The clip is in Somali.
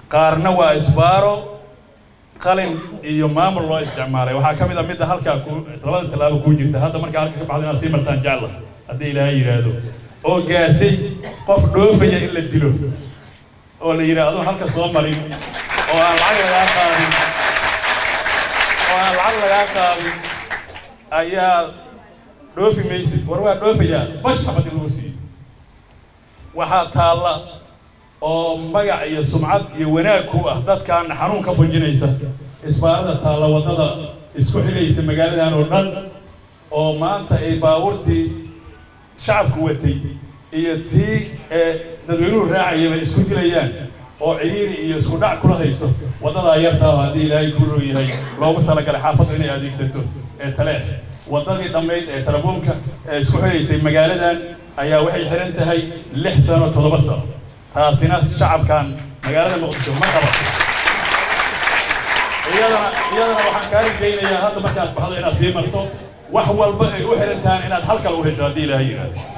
Qaarna waa isbaaro qalin iyo maamul loo isticmaalay. Waxaa ka mid a midda halkaa ku labada tallaabo kuu jirta hadda. Markaa halka ka baxdo inaad sii martaan jecla, haddii Ilaahay yidhaahdo, oo gaartay qof dhoofaya in la dilo oo la yidhaahdo halka soo marin oo aan lacag lagaa qaadin, oo aan lacag lagaa qaadin ayaa dhoofi maysid. War waa dhoofayaa, bash xabad in lagu siiyo. Waxaa taalla oo magac iyo sumcad iyo wanaag ku ah dadkan xanuun ka fujinaysa isbaarada taalla waddada isku xigaysa magaaladan oo dhan, oo maanta ay baabuurtii shacabku watay iyo tii ee dadweynuhu raacayaba isku dilayaan oo ciriiri iyo isku dhac kula haysto waddadaa yartaa oo haddii Ilaahay kuu roo yahay loogu talagalay xaafaddu inay adeegsato ee Taleex. Waddadii dhammayd ee telefoonka ee isku xiraysay magaaladan ayaa waxay xiran tahay 6 sano, 7 sano. Taasina shacabkan magaalada Muqdisho ma qabato. Iyadana waxaan kaa rajaynayaa hadda markaad baxdo inaad sii marto, wax walba ay u xiran tahan inaad hal kale u hesho, haddii Ilaahay yidhaahdo.